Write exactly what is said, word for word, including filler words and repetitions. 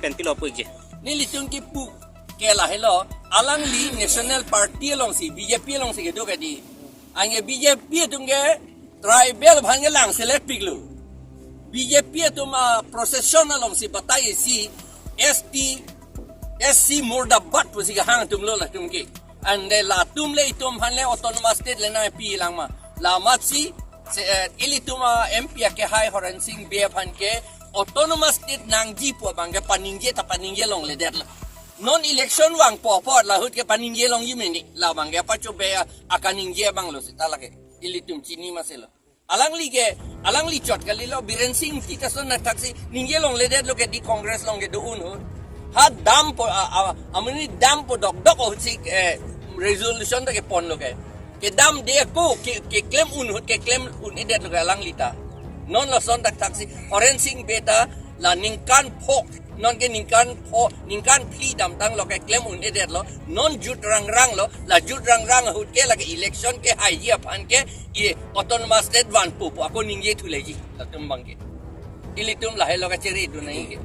pen pilo pu ikji. Nelitum kipu ke lahelo, alangli National Party alongsi, B J P alongsi kedo kedi. Anke B J P atum ke tribal aphan ke lang select piklo. B J P atum a procession alongsi batai isi S T, S C murdabad pusi kehang atumlo latum ke. Ante latum le itum aphan le autonomous state le nangpi lang ma. La amatsi se, eh, ilitum a M P akehai Horensing Bey aphan ke autonomous state nangji pu abang ke paningje ta paningje longledetlo. Non election vangpo apot lahut ke paningje longji meni. La abang ke pacho be akaningje abanglo seta lake. Ilitum chini maselo. Alangli ke, alangli chot kalilo, Biren Singh Ingti ta lason athaksi ningje longledetlo kedi Congress along kedo-un ahut. Ha dampo, a, a, amonit dampo dokdok ahutsi, eh, resolution ta keponlo ke. Kedamde ako, ke, keklem un ahut, keklem un-edetlo ke alangli ta. Non lason athaksi, Horensing Bey ta, la ningkan pho, non ke ningkan pho, ningkan phli damtanglo keklem un-edetlo, non jut rangranglo, la jut rangrang ahut ke lake election kehaiji aphan ke, i autonomous state vanpo pu ako ningje thuleji, latum abang ke. Ilitum lahelo kachere dun nangji ke.